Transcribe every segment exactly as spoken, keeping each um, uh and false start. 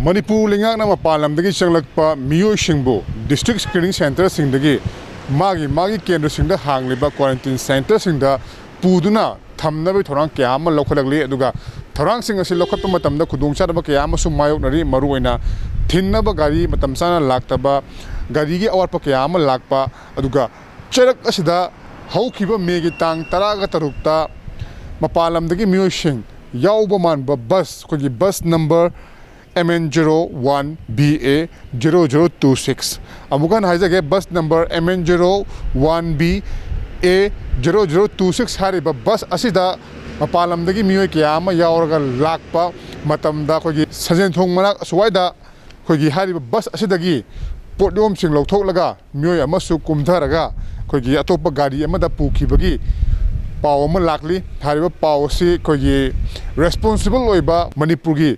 ꯃꯅꯤꯄꯨꯔ ꯂꯩꯉꯥꯛꯅ ꯃꯄꯥꯟ ꯂꯝꯗꯒꯤ ꯆꯪꯂꯛꯄ ꯃꯤꯑꯣꯏꯁꯤꯡꯕꯨ district screening centreꯁꯤꯡꯗꯒꯤ ꯃꯥꯒꯤ ꯃꯥꯒꯤ ꯀꯦꯟꯗ꯭ꯔꯁꯤꯡꯗ ꯍꯥꯡꯂꯤꯕ quarantine centreꯁꯤꯡꯗ ꯄꯨꯗꯨꯅ ꯊꯝꯅꯕꯒꯤ ꯊꯧꯔꯥꯡ ꯀꯌꯥ ꯑꯃ ꯂꯧꯈꯠꯂꯛꯂꯤ꯫ ꯑꯗꯨꯒ ꯊꯧꯔꯥꯡꯁꯤꯡ ꯑꯁꯤ ꯂꯧꯈꯠꯄ ꯃꯇꯝꯗ ꯈꯨꯗꯣꯡꯆꯥꯗꯕ ꯀꯌꯥ ꯑꯃꯁꯨ ꯃꯥꯌꯣꯛꯅꯔꯤ꯫ ꯃꯔꯨꯑꯣꯏꯅ ꯊꯤꯟꯅꯕ ꯒꯥꯔꯤ ꯃꯇꯝ ꯆꯥꯅ ꯂꯥꯛꯇꯕ, ꯒꯥꯔꯤꯒꯤ ꯑꯋꯥꯠꯄ ꯀꯌꯥ ꯑꯃ ꯂꯥꯛꯄ, ꯑꯗꯨꯒ ꯆꯩꯔꯛ ꯑꯁꯤꯗ ꯍꯧꯈꯤꯕ ꯃꯦꯒꯤ ꯇꯥꯡ ꯇꯔꯥꯒ ꯇꯔꯨꯛꯇ ꯃꯄꯥꯟ ꯂꯝꯗꯒꯤ ꯃꯤꯑꯣꯏꯁꯤꯡ ꯌꯥꯎꯕ ꯃꯥꯟꯕ ꯕꯁ, ꯑꯩꯈꯣꯏꯒꯤ bus number M N zero one B A zero zero two six, ꯑꯃꯨꯛꯀ ꯍꯟꯅ ꯍꯥꯏꯖꯒꯦ, bus number M N zero one B A zero zero two six ꯍꯥꯏꯔꯤꯕ ꯕꯁ ꯑꯁꯤꯗ ꯃꯄꯥꯟ ꯂꯝꯗꯒꯤ ꯃꯤꯑꯣꯏ ꯀꯌꯥ ꯑꯃ ꯌꯥꯎꯔꯒ ꯂꯥꯛꯄ ꯃꯇꯝꯗ, ꯑꯩꯈꯣꯏꯒꯤ ꯁꯟꯖꯦꯟ ꯊꯣꯡ ꯃꯅꯥꯛ ꯑꯁ꯭ꯋꯥꯏꯗ ꯑꯩꯈꯣꯏꯒꯤ ꯍꯥꯏꯔꯤꯕ ꯕꯁ ꯑꯁꯤꯗꯒꯤ ꯄꯣꯠꯌꯣꯝꯁꯤꯡ ꯂꯧꯊꯣꯛꯂꯒ ꯃꯤꯑꯣꯏ ꯑꯃꯁꯨ ꯀꯨꯝꯊꯔꯒ ꯑꯩꯈꯣꯏꯒꯤ ꯑꯇꯣꯞꯄ ꯒꯥꯔꯤ ꯑꯃꯗ ꯄꯨꯈꯤꯕꯒꯤ ꯄꯥꯎ ꯑꯃ ꯂꯥꯛꯂꯤ꯫ ꯍꯥꯏꯔꯤꯕ ꯄꯥꯎ ꯑꯁꯤ ꯑꯩꯈꯣꯏꯒꯤ responsible ꯑꯣꯏꯕ ꯃꯅꯤꯄꯨꯔꯒꯤ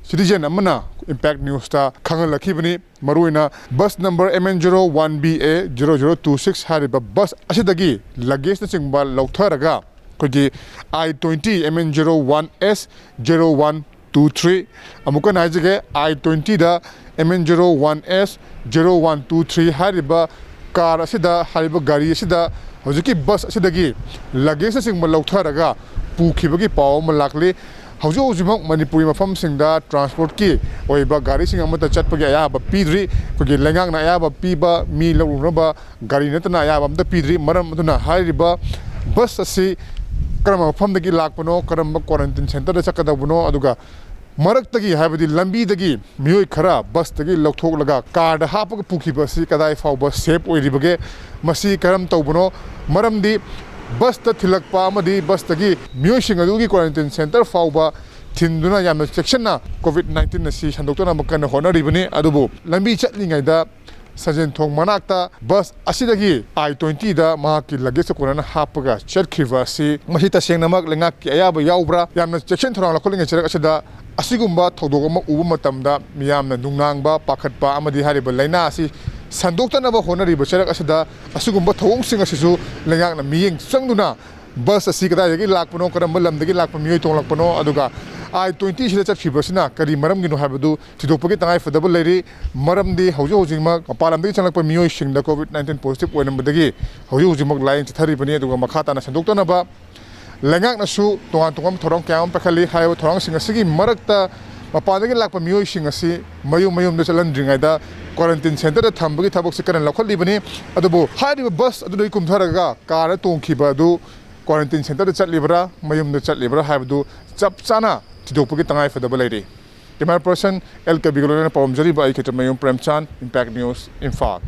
citizen ꯑꯃꯅ Impact Newsꯇ ꯈꯪꯍꯜꯂꯛꯈꯤꯕꯅꯤ꯫ ꯃꯔꯨꯑꯣꯏꯅ bus number M N zero one B A zero zero two six ꯍꯥꯏꯔꯤꯕ ꯕꯁ ꯑꯁꯤꯗꯒꯤ luggageꯅꯆꯤꯡꯕ ꯂꯧꯊꯔꯒ ꯑꯩꯈꯣꯏꯒꯤ I twenty M N zero one S zero one two three, ꯑꯃꯨꯛꯀ ꯍꯟꯅ ꯍꯥꯏꯖꯒꯦ, I twentyꯗ M N zero one S zero one two three ꯍꯥꯏꯔꯤꯕ car ꯑꯁꯤꯗ, ꯍꯥꯏꯔꯤꯕ ꯒꯥꯔꯤ ꯑꯁꯤꯗ ꯍꯧꯖꯤꯛꯀꯤ ꯕꯁ ꯑꯁꯤꯗꯒꯤ luggageꯅꯆꯤꯡꯕ ꯂꯧꯊꯔꯒ ꯄꯨꯈꯤꯕꯒꯤ ꯄꯥꯎ ꯑꯃ ꯂꯥꯛꯂꯤ꯫ ꯍꯧꯖꯤꯛ ꯍꯧꯖꯤꯛꯃꯛ ꯃꯅꯤꯄꯨꯔꯒꯤ ꯃꯐꯝꯁꯤꯡꯗ transportꯀꯤ ꯑꯣꯏꯕ ꯒꯥꯔꯤꯁꯤꯡ ꯑꯃꯠꯇ ꯆꯠꯄꯒꯤ ꯑꯌꯥꯕ ꯄꯤꯗ꯭ꯔꯤ꯫ ꯑꯩꯈꯣꯏꯒꯤ ꯂꯩꯉꯥꯛꯅ ꯑꯌꯥꯕ ꯄꯤꯕ ꯃꯤ ꯂꯧꯔꯨꯅꯕ ꯒꯥꯔꯤ ꯅꯠꯇꯅ ꯑꯌꯥꯕ ꯑꯃꯠꯇ ꯄꯤꯗ꯭ꯔꯤ꯫ ꯃꯔꯝ ꯑꯗꯨꯅ ꯍꯥꯏꯔꯤꯕ ꯕꯁ ꯑꯁꯤ ꯀꯔꯝꯕ ꯃꯐꯝꯗꯒꯤ ꯂꯥꯛꯄꯅꯣ, ꯀꯔꯝꯕ quarantine centreꯗ ꯆꯠꯀꯗꯧꯕꯅꯣ, ꯑꯗꯨꯒ ꯃꯔꯛꯇꯒꯤ, ꯍꯥꯏꯕꯗꯤ ꯂꯝꯕꯤꯗꯒꯤ ꯃꯤꯑꯣꯏ ꯈꯔ ꯕꯁꯇꯒꯤ ꯂꯧꯊꯣꯛꯂꯒ carꯗ ꯍꯥꯞꯄꯒ ꯄꯨꯈꯤꯕ ꯑꯁꯤ ꯀꯗꯥꯏ ꯐꯥꯎꯕ safe ꯑꯣꯏꯔꯤꯕꯒꯦ, ꯃꯁꯤ ꯀꯔꯝ ꯇꯧꯕꯅꯣ? ꯃꯔꯝꯗꯤ ꯕꯁꯇ ꯊꯤꯜꯂꯛꯄ ꯑꯃꯗꯤ ꯕꯁꯇꯒꯤ ꯃꯤꯑꯣꯏꯁꯤꯡ ꯑꯗꯨꯒꯤ quarantine centre ꯐꯥꯎꯕ ꯊꯤꯟꯗꯨꯅ ꯌꯥꯝꯅ ꯆꯦꯛꯁꯤꯟꯅ COVID nineteen ꯑꯁꯤ ꯁꯟꯗꯣꯛꯇꯅꯕ ꯀꯟꯅ ꯍꯣꯠꯅꯔꯤꯕꯅꯤ꯫ ꯑꯗꯨꯕꯨ ꯂꯝꯕꯤ ꯆꯠꯂꯤꯉꯩꯗ ꯁꯟꯖꯦꯟ ꯊꯣꯡ ꯃꯅꯥꯛꯇ ꯕꯁ ꯑꯁꯤꯗꯒꯤ I twentyꯗ ꯃꯍꯥꯛꯀꯤ luggageꯀ ꯀꯣꯟꯅꯅ ꯍꯥꯞꯄꯒ ꯆꯠꯈꯤꯕ ꯑꯁꯤ, ꯃꯁꯤ ꯇꯁꯦꯡꯅꯃꯛ ꯂꯩꯉꯥꯛꯀꯤ ꯑꯌꯥꯕ ꯌꯥꯎꯕ꯭ꯔꯥ? ꯌꯥꯝꯅ ꯆꯦꯛꯁꯤꯟ ꯊꯧꯔꯥꯡ ꯂꯧꯈꯠꯂꯤꯉꯩ ꯆꯩꯔꯛ ꯑꯁꯤꯗ ꯑꯁꯤꯒꯨꯝꯕ ꯊꯧꯗꯣꯛ ꯑꯃ ꯎꯕ ꯃꯇꯝꯗ ꯃꯤꯌꯥꯝꯅ ꯅꯨꯡꯅꯥꯡꯕ, ꯄꯥꯈꯠꯄ ꯑꯃꯗꯤ ꯍꯥꯏꯔꯤꯕ ꯂꯥꯏꯅꯥ ꯑꯁꯤ ꯁꯟꯗꯣꯛꯇꯅꯕ ꯍꯣꯠꯅꯔꯤꯕ ꯆꯩꯔꯛ ꯑꯁꯤꯗ ꯑꯁꯤꯒꯨꯝꯕ ꯊꯧꯑꯣꯡꯁꯤꯡ ꯑꯁꯤꯁꯨ ꯂꯩꯉꯥꯛꯅ ꯃꯤꯠꯌꯦꯡ ꯆꯪꯗꯨꯅ ꯕꯁ ꯑꯁꯤ ꯀꯗꯥꯏꯗꯒꯤ ꯂꯥꯛꯄꯅꯣ, ꯀꯔꯝꯕ ꯂꯝꯗꯒꯤ ꯂꯥꯛꯄ ꯃꯤꯑꯣꯏ ꯇꯣꯡꯂꯛꯄꯅꯣ, ꯑꯗꯨꯒ ꯑꯥꯏ ꯇ꯭ꯋꯦꯟꯇꯤꯁꯤꯗ ꯆꯠꯈꯤꯕꯁꯤꯅ ꯀꯔꯤ ꯃꯔꯝꯒꯤꯅꯣ ꯍꯥꯏꯕꯗꯨ ꯊꯤꯗꯣꯛꯄꯒꯤ ꯇꯉꯥꯏ ꯐꯗꯕ ꯂꯩꯔꯤ꯫ ꯃꯔꯝꯗꯤ ꯍꯧꯖꯤꯛ ꯍꯧꯖꯤꯛꯃꯛ ꯃꯄꯥꯟ ꯂꯝꯗꯒꯤ ꯆꯪꯂꯛꯄ ꯃꯤꯑꯣꯏꯁꯤꯡꯗ ꯀꯣꯚꯤꯗ ꯅꯥꯏꯟꯇꯤꯟ ꯄꯣꯖꯤꯇꯤꯚ ꯑꯣꯏꯔꯝꯕꯗꯒꯤ ꯍꯧꯖꯤꯛ ꯍꯧꯖꯤꯛꯃꯛ ꯂꯥꯌꯦꯡ ꯆꯠꯊꯔꯤꯕꯅꯤ꯫ ꯑꯗꯨꯒ ꯃꯈꯥ ꯇꯥꯅ ꯁꯟꯗꯣꯛꯇꯅꯕ ꯂꯩꯉꯥꯛꯅꯁꯨ ꯇꯣꯉꯥꯟ ꯇꯣꯉꯥꯟꯕ ꯊꯧꯔꯥꯡ ꯀꯌꯥ ꯑꯃ ꯄꯥꯏꯈꯠꯂꯤ꯫ ꯍꯥꯏꯔꯤꯕ ꯊꯧꯔꯥꯡꯁꯤꯡ ꯑꯁꯤꯒꯤ ꯃꯔꯛꯇ ꯃꯄꯥꯟꯗꯒꯤ ꯂꯥꯛꯄ ꯃꯤꯑꯣꯏꯁꯤꯡ ꯑꯁꯤ ꯃꯌꯨꯝ ꯃꯌꯨꯝꯗ ꯆꯠꯍꯟꯗ꯭ꯔꯤꯉꯩꯗ ꯀ꯭ꯋꯥꯔꯦꯟꯇꯤꯟ ꯁꯦꯟꯇꯔꯗ ꯊꯝꯕꯒꯤ ꯊꯕꯛꯁꯤ ꯀꯟꯅ ꯂꯧꯈꯠꯂꯤꯕꯅꯤ꯫ ꯑꯗꯨꯕꯨ ꯍꯥꯏꯔꯤꯕ ꯕꯁ ꯑꯗꯨꯗꯒꯤ ꯀꯨꯝꯊꯔꯒ ꯀꯥꯔꯗ ꯇꯣꯡꯈꯤꯕ ꯑꯗꯨ ꯀ꯭ꯋꯥꯔꯦꯟꯇꯤꯟ ꯁꯦꯟꯇꯔꯗ ꯆꯠꯂꯤꯕ꯭ꯔꯥ, ꯃꯌꯨꯝꯗ ꯆꯠꯂꯤꯕ꯭ꯔꯥ ꯍꯥꯏꯕꯗꯨ ꯆꯞ ꯆꯥꯅ ꯊꯤꯗꯣꯛꯄꯒꯤ ꯇꯉꯥꯏ ꯐꯗꯕ ꯂꯩꯔꯤ꯫ ꯀꯦꯃꯦꯔꯥ ꯄꯔꯁꯟ ꯑꯦꯜ ꯀꯕꯤꯒ ꯂꯣꯏꯅꯅ ꯄꯥꯎꯗꯝꯖꯔꯤꯕ ꯑꯩ ꯈꯦꯇ꯭ꯔꯃꯌꯨꯝ ꯄ꯭ꯔꯦꯝꯆꯥꯟ, ꯏꯝꯄꯦꯛ ꯅ꯭ꯌꯨꯁ, ꯏꯝꯐꯥꯜ꯫